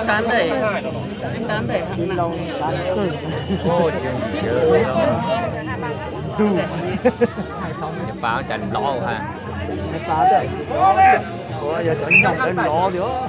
Tán đẩy, tán đẩy hạng nặng. Ôi, trường chỉ nhớ đó. Nhật Bản chả lõ hả? Nhật Bản đấy. Ủa, giờ chọn nhọc cái lõ nữa.